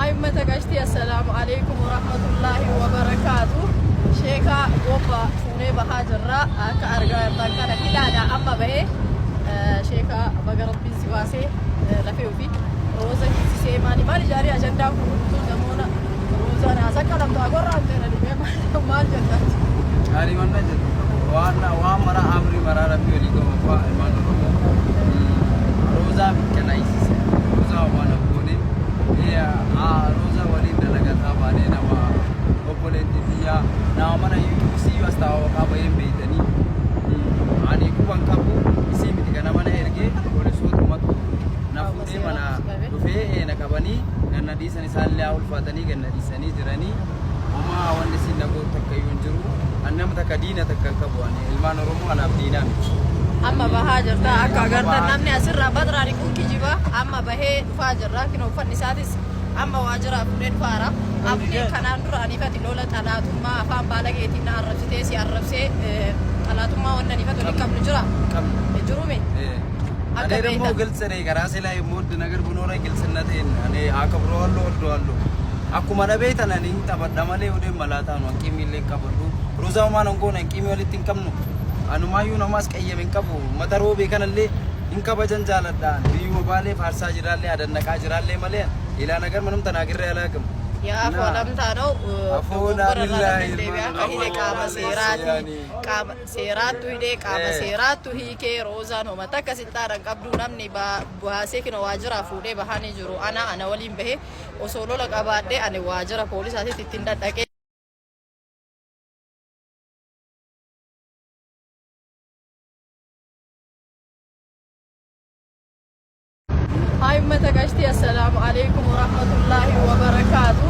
Haay ummata qashtii assalaamu alaikum warahmatullaahi wabarakaatu. Sheekaa gobba fuunee bahaa jirra. Akka argaa jirtan kana hidhaadha amma bahee sheekaa baga rabbiin si baasee lafee ofii rooza hiisisee maali maali jaarii ajandaan kun hundumtuu namoota roozaan haasa qalamtu agorraan ta'e dhibee maal jettatti. Ani wanna jedhu waan waan mara amri maraa rabbi olii qabu abbaa ilmaan Oromoo roozaa bikkana hiisise roozaa waan abboone roozaa waliin dalagataa baanee nama obboleettii biyyaa nama mana isiyyuu as taa'aa baheen beeytanii ani quban qabu isii miti kana mana ergee poolisootumatu na fuudhee mana dhufee na qabanii ganna dhiisan isaallee haa ulfaatanii ganna dhiisanii jiranii homaa wanni isin na gootu takka iyyuu hin jiru ani nama takka diina takka hin qabu ani ilmaan Oromoo anaaf diinaa miti. Amma bahaa jirta akka Amma agartan bahaa namni asirraa badraa riquun kijiba amma bahee dhufaa jirra kino uffanni isaatis amma waajjiraa fuudhee dhufaara. Abni kanaan dura aniifati lola xalaatummaa afaan baalageetiin na arrabsitee si arrabsee xalaatummaa wanni aniifati waliin qabnu jira. Qabnu. Jirume. እኔ ደግሞ ግልጽ ነኝ። ከራሴ ላይ የምወድ ነገር ብኖረኝ ግልጽነቴን እኔ አከብረዋለሁ፣ እወደዋለሁ። Akkuma na beektan ani hin taphadha malee oduu malaataa nu hanqimii illee hin qabadhu. Roozaa homaa nan goone hanqimii walitti hin qabnu. Anumaayyuu namaas qayyame hin qabu. Mata roobee kanallee hin kabajan jaaladha. Biyyuma baalee faarsaa jiraallee adannaqaa jiraallee malee ilaa nagar manum tanaagirree alaaqamu. Yaa afoo lamtaa noo Afoo dogoggora irraa laa namni hin deebi'e akka hidhe qaama seeraati qaama seeraattu hidhee qaama seeraattu hiikee roozaan homa takka silxaana hin qabdu namni baasee kino waajjiraa fuudhee bahanii jiru ana ana waliin bahee osoo lola qabaadhee ani waajjira poolisaatitti ittiin dhadhaqee. Haay ummata qashtii assalaamu alaikum warahmatullaahi wabarakaatu.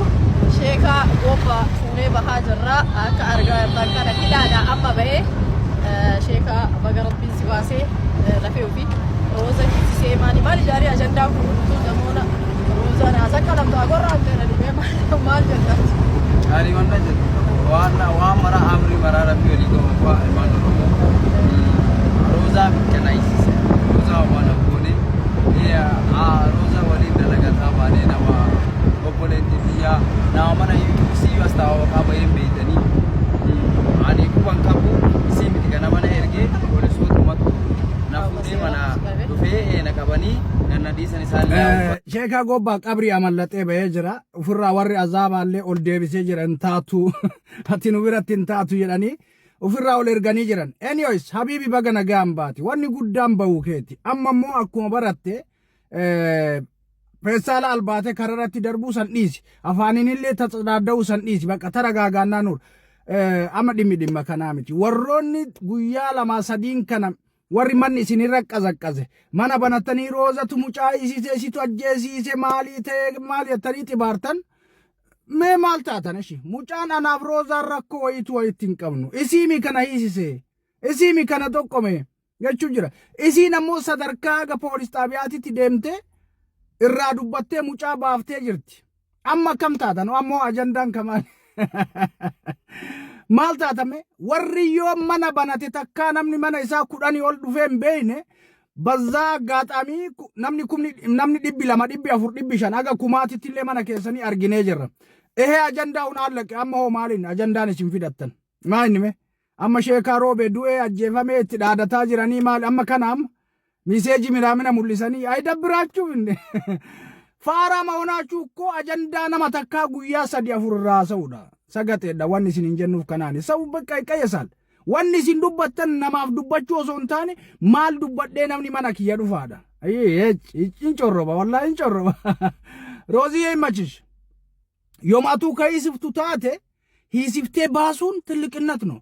Sheekaa gobba fuunee bahaa jirra. Akka argaa jirtan kana hidhaadha amma bahee sheekaa baga rabbiin si baasee lafee ofii rooza hiisisee maali maali jaarii ajandaan kun hundumtuu namoota roozaan haasa qalamtu agorraan ta'e dhibee maal jettatti. Ani wanna jedhu waan waan mara amri maraa rabbi olii qabu abbaa ilmaan Oromoo roozaa bikkana hiisise roozaa waan abboone roozaa waliin dalagataa baanee nama obboleettii biyyaa nama mana isiyyuu as taa'aa baheen beeytanii ani quban qabu isii miti kana mana ergee poolisootumatu na fuudhee mana dhufee na qabanii ganna dhiisan isaallee haa ulfaatanii. Sheekaa Gobbaa qabrii amallaxee bahee jira. Ofirraa warri azaabaallee ol deebisee jira hin taatu. Ati nu biratti hin taatu jedhanii ofirraa ol erganii jiran. Anyways, Habiibi baga nagaan baati. Wanni guddaan bahuu keeti. Amma immoo akkuma baratte feestaala albaatee kararratti darbuu san dhiisi. Afaaniinillee tatsadaada'uu san dhiisi. Bakka taragaagaannaa nuur. Amma dhimmi dhimma kanaa miti. Warroonni guyyaa lamaa sadiin kana warri manni isinirra qazaqqaze mana banatanii roozatu mucaa hiisise isitu ajjeesiise maalii ta'e maal jettanii xibaartan mee maal taatan ishi mucaan anaaf roozaan rakkoo wayiitu wayitti hin qabnu isiimi kana hiisise isiimi kana xoqqome jechuu jira isiin ammoo sadarkaa haga poolis xaabiyaatitti deemte irraa dubbattee mucaa baaftee jirti Amma akkam taatan ammoo ajandaan kamaan maal taatame warri yoo mana banate takkaa namni mana isaa kudhanii ol dhufee hin beekne bazzaa aggaaxaamii namni kumni namni 200 400 500 haga kumaatitti illee mana keessanii arginee jirra. Ehee ajandaa hun allaqe amma hoo maaliin ajandaan isin fidattan maa inni mee amma sheekaa roobee du'ee ajjeefamee itti dhaadataa jiranii maal amma kana amma Miseeji minaamina mul'isanii ay dabbiraachuuf inni faaraa mahonaachuu koo ajandaa nama takkaa guyyaa sadi afur irraa haasa'uudha. Sagaxeedha wanni isin hin jennuuf kanaani. Sabu bakka qayyasaal. Wanni isin dubbattan namaaf dubbachuu osoo hin taane maal dubbadhee namni mana kiyya dhufaadha. Hin corroba wallaahi hin corroba. Roozii himachish. Yoom atuu ka hiisiftu taate hiisiftee baasuun ትልቅነት ነው።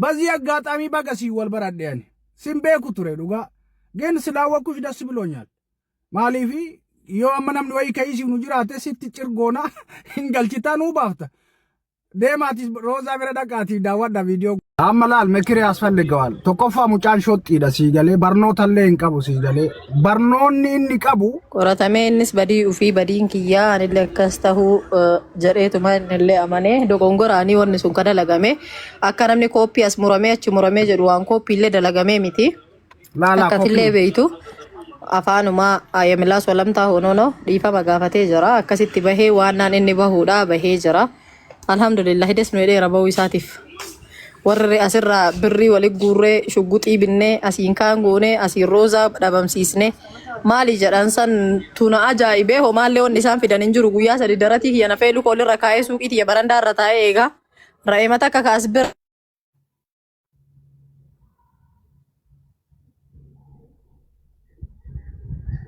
በዚህ አጋጣሚ baga siin wal baradhe ani sin beeku ture dhugaa ግን ስላወቅኩሽ ደስ ብሎኛል። Maaliifi yoo amma namni wayii ka hiisifnu jiraate sitti cirgoona hin galchitaa nuu baafta. Deemaatis Roozaa bira dhaqaatii daawwadha viidiyoo. Amma laal mekiree ያስፈልገዋል. Tokkoffaa mucaan shoxxiidha sii galee barnoota illee hin qabu sii galee barnoonni inni qabu Qoratamee innis badii ufii badiin kiyyaa anillee akkas tahuu jedheetuma innillee amanee dogongoraanii wanni sun ka dalagame akka namni kooppii as muramee achi muramee jedhu waan kooppii illee dalagamee miti. Laalaa Akkatillee koppii. beeytu. Afaanumaa ayamilaas walamtaa honono dhiifama gaafatee jira. Akkasitti bahee waan naan inni bahuudha bahee jira. Alhamdulillah, des nu jedheera bahuu isaatiif. Warri asirraa birrii walitti guurree, shugguxii binnee, asiin kaan goonee, asiin Roozaa dhabamsiisnee maali jedhan san tuna ajaa'ibee. Homaallee wanni isaan fidan hin jiru. Guyyaa 3 daratii kiyya nafee luka olirra kaa'ee, suuqii tiyya barandaa irra taa'ee eegaa ra'ee mata akka kaas bira.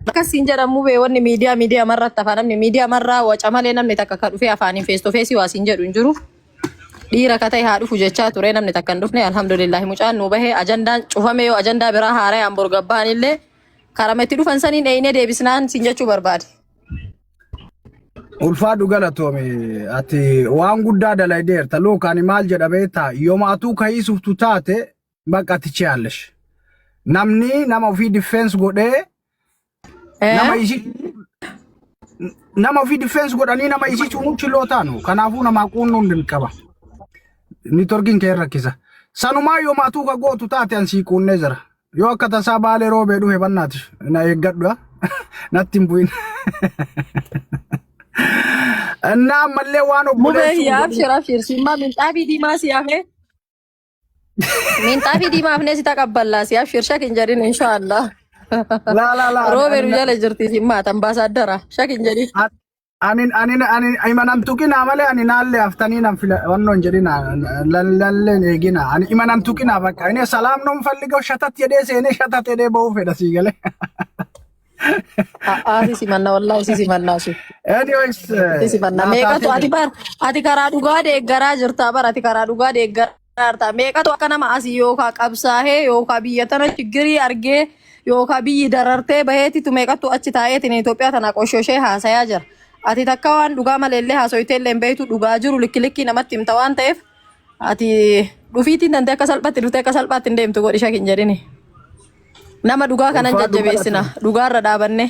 Akkasiin jedhamu bee, wanni miidiyaa miidiyaa marratti afaan namni miidiyaa marraa waca malee namni takka ka dhufee afaaniin face to face waa siin jedhu hin jiru. Dhiira ka ta'e haa dhufu jechaa ture, namni takka hin dhufne. Alhamdulillahi, mucaan nu bahee, ajandaan cufame. Yoo ajandaa biraa haarayaan borgabbaan illee karama itti dhufan saniin eeyinee deebisnaan siin jechuu barbaade. Ulfaadhu, galatoome. Ati waan guddaa dalagdeerta. Luukaan maal jedha beektaa? Yooma atuu ka'iisuftu taate bakka ati chiyaallesh. Namni nama ofii defense godhee nama isii nama ofii defense godhanii nama isii cuunuu chiloo taanu. Kanaafuu namaa quunnuun dirqama. Networkiin kee rakkisa. Sanumaa yooma atuu ka gootu taate an sii quunnee jira. Yoo akka tasaa Baalee Roobee dhufe bannaati na eeggadhu, natti hin bu'in. Innaa ammallee waan Mubee obboleessu yaa, abshir abshir, simmaa minxaafii diimaa si hafe. Minxaafii diimaa hafnee si taqabballaa si, abshir, shak hin jedhin, inshaallah. Laa laa laa. Roobee nu jala jirti simmaa ambaasaadara, shak hin jedhin. Ani imanan tuqinaa malee ani naallee haftanii nan fila wannoon jedhina, lalleen eegina. Ani imanan tuqinaa, bakka inni salaam non falligoo shatat jedhee seenee shatat jedhee ba'uu fedha, sii galee. A'aa, si simanna, wallaahi si simannaa su. Anyways, Si simanna. naa Meeqatu taatee ati bar, ati karaa dhugaa deeggaraa jirta bar, ati karaa dhugaa deeggaraa jirta. Meeqatu akka nama asii yookaan qabsaahee yookaan biyya tana chiggirii argee yookaan biyyi darartee baheetitu, meeqatu achi taa'eetiin Itoophiyaa tana qoshoshee haasayaa jira. Ati takka waan dhugaa maleellee haasoytee illee hin beektu, dhugaa jiru likki likkii namatti himta waan ta'eef ati dhufiitiin dandee akka salphaatti dhuftee akka salphaatti hin deemtu godhi, shak hin jedhini. Nama dhugaa kanan Ulfaadhu, jajjabeessina, galatoome. dhugaarra dhaabanne.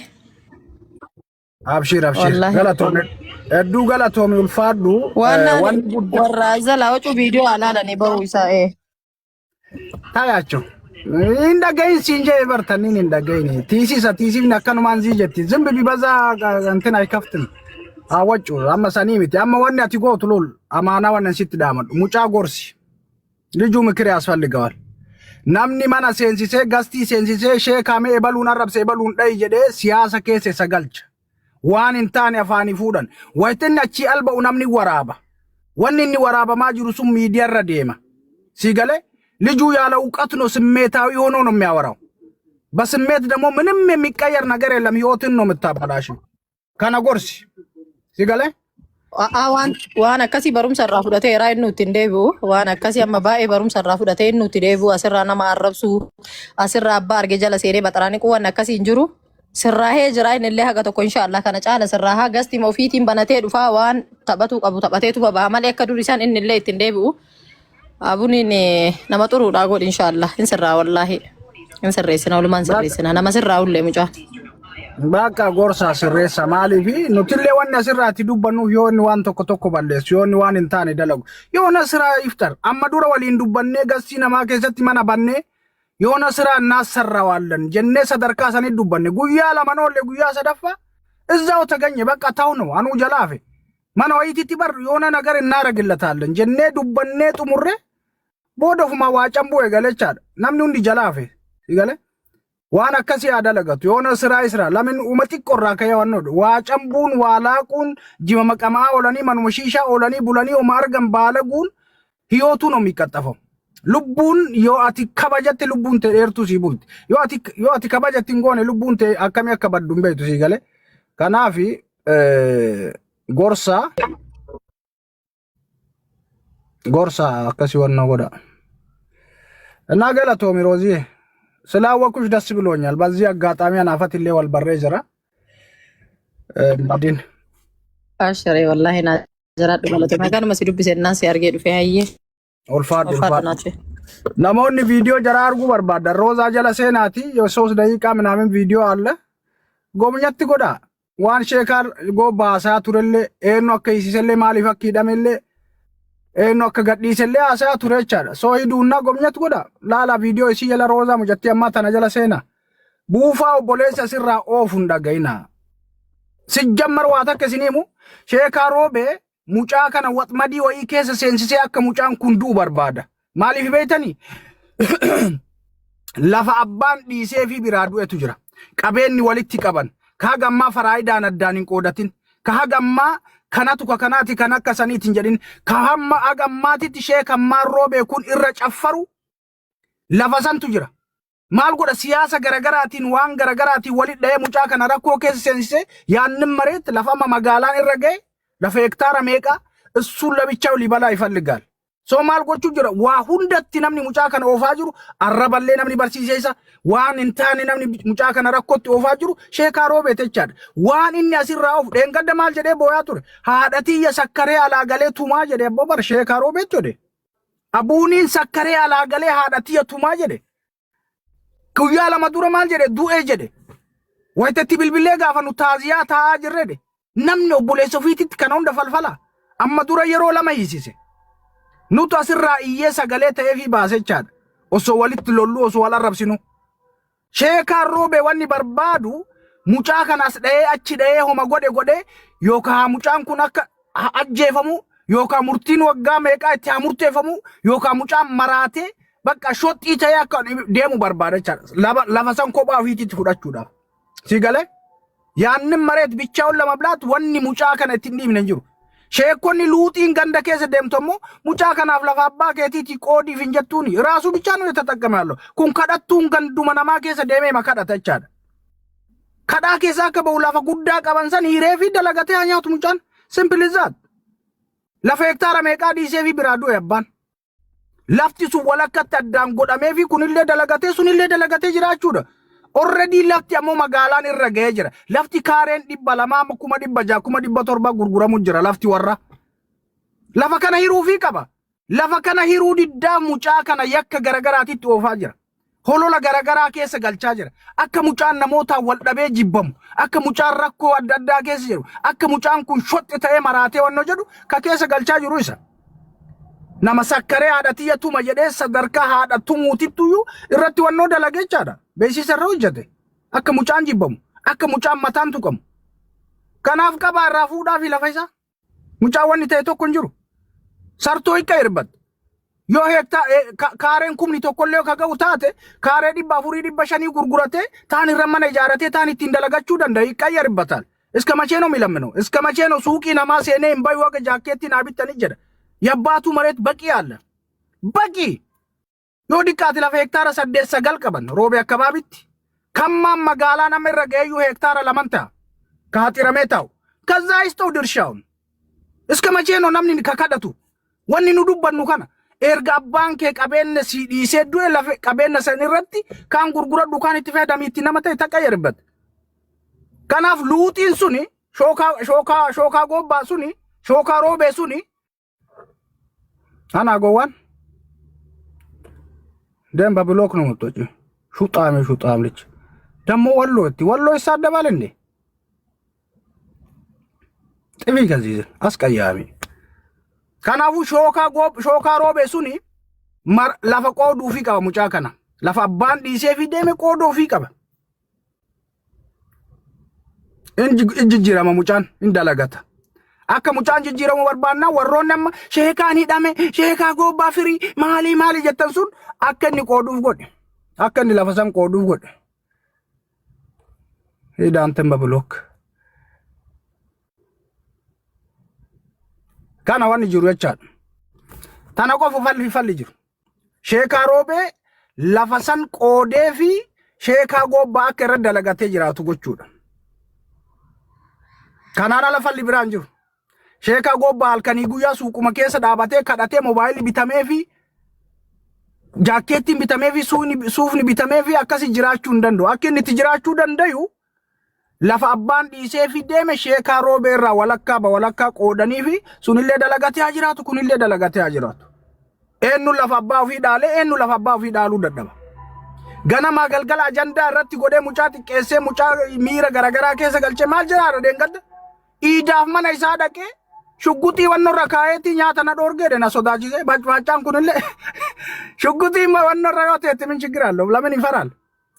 Abshir abshir. Wallaahi. Galatoome. Hedduu galatoome, ulfaadhu. Waan naan Wanni guddaa warra zalaa wacuu viidiyoo alaalanii bahuu isaa ee. Tayacho. Hin dhagahin siin jee bartaniin hin dhagahin. Tiisisa tiisifni akkanumaan sii jetti. Zimbi bibaza እንትን አይከፍትም. Hawwacu amma sanii miti. Amma wanni ati gootu lol amaanaa wannan sitti dhaamadhu. Mucaa gorsi. ልጁ ምክር ያስፈልገዋል። Namni mana seensisee, gastii seensisee, sheekamee ebaluun arrabse, ebaluun dhayi jedhee siyaasa keessa isa galcha. Waan hin taane afaanii fuudhan. Wayita achii alba'u namni waraaba. Wanni inni waraabamaa jiru sun miidiyaa irra deema. ሲገለ ልጁ ያለ እውቀት ነው፣ ስሜታዊ ሆኖ ነው የሚያወራው። በስሜት ደግሞ ምንም የሚቀየር ነገር የለም። ህይወትን ነው የምታበላሽው። Kana gorsi ሲገለ A'aa, waan akkasii barumsa irraa fudhateera, inni nutti hin deebi'u. Waan akkasii amma baay'ee barumsa irraa fudhatee inni nutti deebi'u. Asirraa nama arrabsu, asirraa abbaa arge jala seenee baxaraanii waan akkasii hin jiru. Sirraahee jira inni illee haga tokko, inshaallah kana caala sirraahaa, gastima ofiitiin banatee dhufaa, waan taphatuu qabu taphateetu baba'a malee akka dur isaan inni illee ittiin deebi'u. Abuniin nama xuruudhaa godhi, inshaallah hin sirraa, wallaahi hin sirreessina, walumaan sirreessina, nama sirraa ullee mucaa. Bakka gorsaa, sirreessa. Maaliifi nutillee wanni asirraatti dubbannuuf yoo inni waan tokko tokko balleessu, yoo inni waan hin taane dalagu, yoo nasiraa iftar amma dura waliin dubbannee gastii namaa keessatti mana bannee yoo nasiraa እናሰራዋለን jennee sadarkaa sanii dubbanne, guyyaa lama noolle, guyyaa sadaffaa እዛው ተገኘ። በቃ ታው ነው አኑ ጀላፌ mana wayiititti bar የሆነ ነገር እናደርግለታለን jennee dubbannee xumurre booda ofuma waa cambuu eegalechaadha. Namni hundi jalaafe sigale waan akkasii haa dalagatu. Yoona siraa isra lamin uma xiqqoorraa ka'ee waan hodhu waa cambuun, waa laaquun, jima maqamaa oolanii, manuma shiishaa oolanii bulanii oma argan baalaguun hiyootuu ነው የሚቀጠፈው. Lubbuun yoo ati kabajatte lubbuun ta'e dheertuu sii bulti. Yoo ati kabajatti hin goone lubbuun ta'e akkamii akka baddu hin beektu, sii gale. Kanaafi gorsa gorsa akkasii wanna godha. እና galatoomi ሮዚዬ፣ ስላወኩሽ ደስ ብሎኛል። በዚህ አጋጣሚ anaafat illee wal barree jira. Badin. Asharee, wallaahi naa jiraadhu, galatoomi. Akkanuma si dubbisennaan si argee dhufe, hayyee. Ulfaadhu. Ulfaadhu. Ulfaadhu. Naachee. Namoonni viidiyoo jara arguu barbaadan Roozaa jala seenaati 3 ደቂቃ ምናምን ቪዲዮ አለ። ጎብኘtti godha. Waan sheekaa gobbaasaa turellee, eenyu akka hiisisellee, maaliif akka hidhamellee, eenyu akka gadhiisellee haasaa ture jechaadha. Soo hiduunnaa ጎብኘት godha. Laala viidiyoo isii jala, Roozaa mucattii ammaa tana jala seenaa. Buufaa obboleessa sirraa oofu hin dhaga'inaa. Sijjammar waa takka isin himu sheekaa roobee mucaa kana waxmadii wayii keessa seensisee akka mucaan kun du'u barbaada. Maaliif beektanii? Lafa abbaan dhiisee fi biraa du'etu jira. Qabeenyi walitti qaban. Ka haga ammaa faraayidaan addaan hin qoodatin. Ka haga ammaa kanatu ka kanaati kan akka saniitiin jedhin. Ka hamma haga ammaatitti sheeka ammaan roobee kun irra caffaru lafa santu jira. Maal godha siyaasa garagaraatiin waan garagaraatiin walitti dhahee mucaa kana rakkoo keessa seensisee yaannin mareetti lafa amma magaalaan irra ga'e lafa hektaara meeqa እሱን ለብቻው ሊበላ ይፈልጋል። So maal gochuu jira waa hundatti namni mucaa kana oofaa jiru arraballee namni barsiisee isa waan hin taane namni mucaa kana rakkootti oofaa jiru sheekaa roobeet jechaadha. Waan inni asirraa oofu dheengadda maal jedhee booyaa ture haadha tiyya sakkaree alaa galee tumaa jedhe abboo bar sheekaa roobeet jedhe. Abuuniin sakkaree alaa galee haadha tiyya tumaa jedhe. Guyyaa lama dura maal jedhe du'ee jedhe. Wayitatti bilbilee gaafa nu taaziyaa taa'aa jirre namni obboleessa ofiititti kana hunda falfala. Amma dura yeroo lama hiisise. Nutu asirraa iyyee sagalee ta'eefii baase jechaadha. Osoo walitti lollu osoo wal arrabsinu. Sheekaan roobee wanni barbaadu mucaa kanas dha'ee achi dha'ee homa godhe godhe yookaan mucaan kun akka ajjeefamu yookaan murtiin waggaa meeqaa itti haa murteeffamu yookaan mucaan maraatee bakka shoxxii ta'ee akka deemu barbaada jechaadha. Lafa san kophaa ofiititti fudhachuudhaaf. Si galee? Yaannin mareet bichaa'uun lama bilaatu wanni mucaa kana ittiin dhiibne hin jiru. Sheekonni luuxiin ganda keessa deemtu ammoo mucaa kanaaf lafa abbaa keetiitii qoodiif hin jettuuni. Raasuu bichaa nu ተጠቀመ ያለው. Kun kadhattuun ganduma namaa keessa deemee ma kadhata jechaadha. Kadhaa keessa akka ba'u lafa guddaa qaban san hiree fi dalagatee haa nyaatu mucaan. Simple is that. Lafa hektaara meeqaa dhiisee fi biraa du'e abbaan. Lafti sun walakkatti addaan godhamee fi kunillee dalagatee sunillee dalagatee jiraachuudha. Already lafti ammoo magaalaan irra ga'ee jira. Lafti kaareen 200 600,000 700,000 gurguramu jira lafti warra. Lafa kana hiruufii qaba. Lafa kana hiruu diddaa mucaa kana yakka garagaraatitti oofaa jira. Holola garagaraa keessa galchaa jira. Akka mucaan namootaan wal dhabee jibbamu, akka mucaan rakkoo adda addaa keessa jiru, akka mucaan kun shoxxe ta'ee maraatee wannoo jedhu ka keessa galchaa jiru isa. Nama sakkaree haadha tiyya tuma jedhee sadarkaa haadha tumuutittuyyuu irratti wannoo dalage jechaadha. Beeksisa irra hojjete. Akka mucaan jibbamu, akka mucaan mataan tuqamu. Kanaaf qabaa irraa fuudhaa fi lafa isaa. Mucaan wanni ta'e tokko hin jiru. Sartoo hiikka hirbat. Yoo hektaa kaareen 1,000 illee ka ga'u taate kaaree 400 500 gurguratee taan irra mana ijaaratee taan ittiin dalagachuu danda'a hiikka hirbataan. እስከ መቼ ነው የሚለምነው? እስከ መቼ ነው ሱቂ namaa seenee hin bayu akka jaakkeetti naa bittanii jedha. የአባቱ መሬት በቂ አለ በቂ yoo xiqqaate lafa hektaara 8 9 qaban roobe akkabaabitti kammaan magaalaa nama irra ga'eeyyuu hektaara laman ta'a ka haxiramee taa'u ከዛ ይስጠው ድርሻውን። እስከ መቼ ነው namni ka kadhatu? Wanni nu dubbannu kana erga abbaan kee qabeenya si dhiisee du'e lafa qabeenya san irratti kaan gurguradhu kaan itti fayyadamii itti nama ta'e taqayyarbat. Kanaaf luuxiin suni shookaa shookaa shookaa gobbaa suni shookaa roobee suni ana gowwaan ደም በብሎክ ነው የምትወጪው። ሹጣም ሹጣም ልጅ ደግሞ ወሎ እቲ ወሎ ይሳደባል እንዴ? ጥፊ ከዚህ አስቀያሚ። Kanaafuu shookaa goob shookaa roobee suni lafa qooduufii qaba mucaa kana. Lafa abbaan dhiisee fi deeme qooduufii qaba. In jijjiirama mucaan hin dalagata. Akka mucaan jijjiiramu barbaannaa warroonni amma sheekaan hidhame sheekaa goobbaa firii maalii maalii jettan sun akka inni qooduuf godhe. Akka inni lafa san qooduuf godhe. Hidhaan temba block. Kana wanni jiru jechaadha. Tana qofa falli falli jiru. Sheekaa roobee lafa san qoodee fi sheekaa goobbaa akka irra dalagatee jiraatu gochuudha. Kanaan ala falli biraan jiru. Sheekaa goobbaa halkanii guyyaa suuquma keessa dhaabatee kadhatee moobaayilii bitamee fi jaakkeettiin bitamee fi suufni bitamee fi akkasi jiraachuu hin danda'u. Akka inni itti jiraachuu danda'u lafa abbaan dhiisee fi deeme sheekaa roobee irraa walakkaa ba walakkaa qoodanii fi sunillee dalagatee haa jiraatu kunillee dalagatee haa jiraatu. Eenyu lafa abbaa ofii dhaalee eenyu lafa abbaa ofii dhaaluu dadhaba. Ganamaa galgala ajandaa irratti godhee mucaa xiqqeessee mucaa miira garaagaraa keessa galchee maal jedhaa dheengadda. Iidaaf mana isaa dhaqee shugguxii wannorra kaa'eetii nyaata na dhoorgeedhe na sodaachise baacaan kunillee shugguxii wannorra yoo ta'e ምን ችግር አለው? ለምን ይፈራል?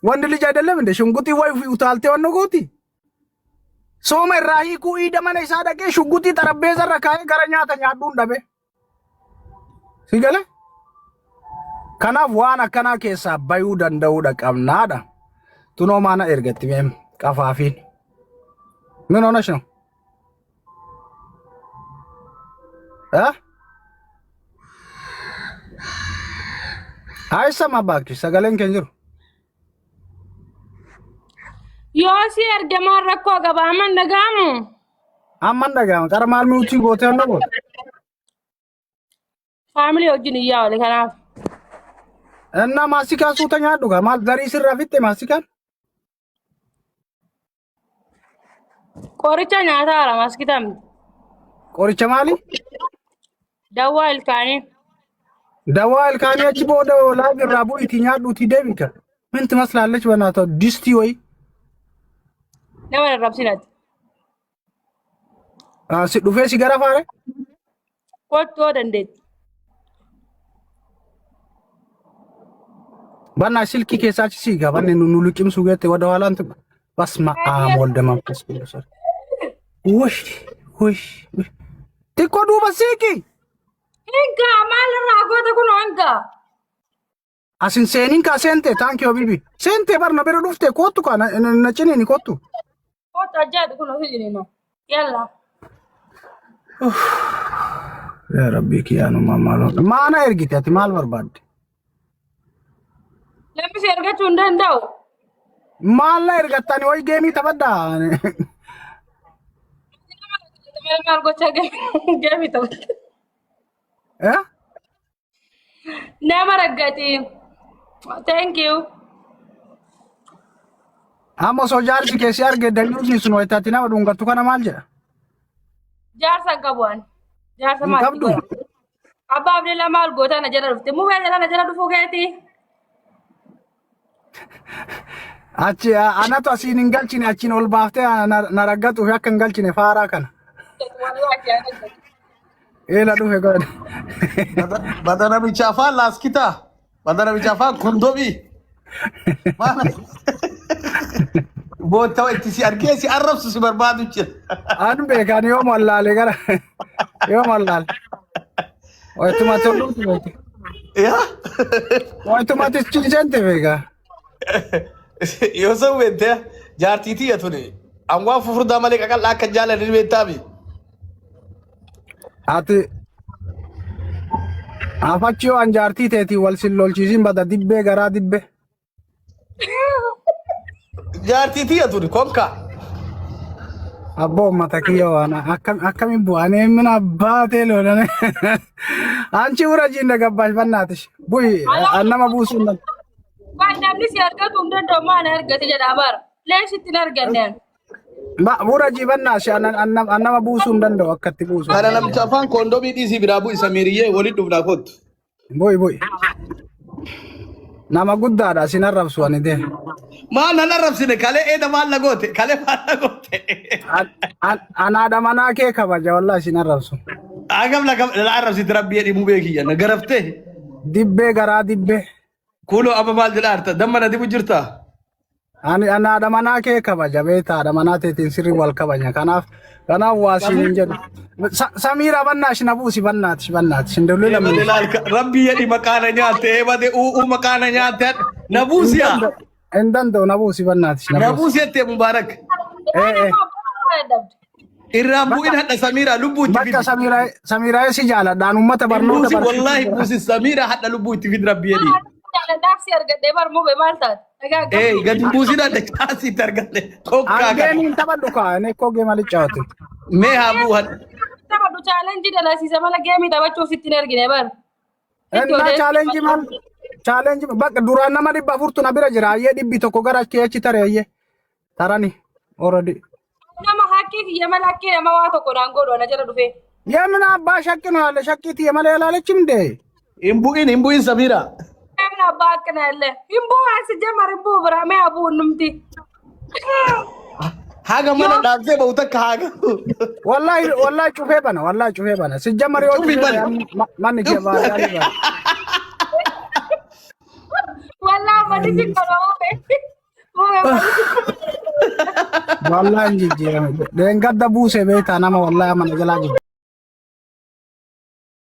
ወንድ ልጅ አይደለም እንደ ሽንጉጢ ወይ utaaltee wanna gooti. Sooma irraa hiikuu iida mana isaa dhaqee shugguxii xarabbeeza irra kaa'ee gara nyaata nyaadhuun dhabe. Si gale? Kanaaf waan akkanaa keessaa bayuu danda'uudha qabnaadha. Tunoo maana ergatti meem qafaafiin. ምን ሆነሽ ነው? እ አይሰማም እባክሽ sagaleen keenya jiru. Yoo si erge maal rakkoo qaba? Amma hin dhaga'amu? Amma hin dhaga'ama. Qara maal miutii gootee hunda goote? Faamilii wajjin iyyaa oole kanaaf. Innaa maasikaa suuta nyaadhu gaa maal zarii sirraa fixxe maasikaan? Qoricha nyaataa haara maaskitaa miti. Qoricha maali? Dawwaa ilkaanii. Dawaa ilkaanii achi booda laaf irraa bu'iitii nyaadhuutii deebika. ምን ትመስላለች? በእናትህ ዲስቲ ወይ Nama rarrabsinati. si dhufee si gara faare? Kottu yoo dandeetti. በና silkii keessaa achi siigaa banne nu liqimsuu geette ወደ ኋላ እንትን በስመ አብ ወልደ መንፈስ ቅዱስ ውይ ውይ ውይ xiqqoo duuba siiqi Hingaa maalirraa goota kunoo hingaa. asin seeniin kaa seente thank you habibi seente bar na bira dhufte kottu kaa na ciniini kottu Kottu ajjaadhu kunoo si jiniino. Yalla. yaa rabbii kiyyaanuma maal maana ergite ati maal barbaadde Namni si argachuu hin danda'u. maal na ergattani wayi geemii taphadhaa Maal maal gochaa geemii taphata. Eh? Nama raggati. Thank you. Amma osoo jaarsi keessi arge dayyuusni sun wayitaatti nama dhungattu kana maal jedha? Jaarsa hin qabu ani. Jaarsa Hin maal qabdu? godha? Abbaa Abdellaa maal goota na jala dhufte? Mubee jala na jala dhufuu keetii? Achi anatu asiin hin galchine achiin ol baaftee na raggatuuf akka hin galchine faaraa kana. Eela dhufe godhe. Bada namicha afaan laaskitaa. Bada namicha afaan kondomii. Maal bootta itti si argee si arrabsu si barbaadu jira. An beekan yoom wallaale gara yoom wallaale. Wayituma tolluuti beeke. Yaa. Wayituma tichiisente beeka. Yoo san beektee jaartii tiyya tuni. An waan fufurdaa malee qaqal'aa akka jaalanni beektaami. Ati afachi yoo an jaartii teetiin wal sin lolchiisin bada dibbee garaa dibbee. Jaartii tiyya tuni konka. Abboo uummata kiyya waan akkam akkamiin bu'anii mina abbaatee lolan. አንቺ ውረጂ እንደገባሽ በእናትሽ ቡይ nama buusuun nan. Waan namni si argatu hin danda'u maal argate jedha bara. Leeshitti hin arganne ani. ውረጂ በእናትሽ nama buusuu hin danda'u akkatti buusu. Kana namicha afaan kondomii dhiisii biraa bu'i Samiiriyyee waliin dhufnaa kottu. Bu'i bu'i. Nama guddaadha sin arrabsu ani dee. Maal nan arrabsine kalee eeda maal na goote kalee maal na goote. Anaadha manaa kee kabaja wallahi sin arrabsu. Hagam la arrabsite rabbii jedhi mubee kiyya na garaftee. Dibbee garaa dibbee. Kunoo amma maal jedha harta damma na dibu jirta. Ani anaadha manaa kee kabaja beektaa haadha manaa teetiin sirri wal kabaja kanaaf waa siin hin jedhu. Samiira bannaash na buusi bannaatish bannaatish hin dullu lamni. Rabbii jedhi maqaa na nyaatte eebade u'uu maqaa na nyaatte na buusiya. Hin danda'u na buusi bannaatish na Na buusi. buusi jettee Mubaarak. Eh eh. Irraan bu'in hadha Samiira lubbuu itti Bakka fidi. Samiira Samiira si jaaladhaan uummata barnoota Buusi barsiisuu wallaahi jira. buusi Samiira hadha lubbuu itti fidi rabbii jedhi. Jaaladhaaf si argadhee bar mubee maal taate? Dhagaa Ee gadi buusin hadha caasii itti argatte kokkaa An kana. geemiin taphadhu kaa inni koo geema lichaatu. Mee haa bu'u hadha. Taphadhu challenge dalasiisa mala geemii taphachuuf sitti hin ergine bar. Innaa challenge maal challenge bakka duraan nama 400tu na bira jira ayyee 100 gara achi achi tare ayyee tarani already. Nama hakkii kiyya mala hakkii nama waa tokko naan godhu ana jala dhufee. የምን አባ ሸቅ ነው ያለ ሸቂት የመለ ያላለችም እንዴ? Hin bu'in hin bu'in Samiira. Namni abbaa akkana illee. Hin bu'u asi jamar hin bu'u biraa mee haa bu'u numti. Haga mana dhaabsee bahu takka haga. ወላሂ ወላሂ ጩፌ በነ ወላሂ ጩፌ በነ ሲጀመር yoo Cufi ጩፌ bane. manni kee baadiyyaa ni bana. Wallaahi Uffanni si qaba mube. Mube uffanni si qaba. Wallahi hin jijjiirame. Deengadda buuse beektaa nama wallahi mana jalaa jijjiirame.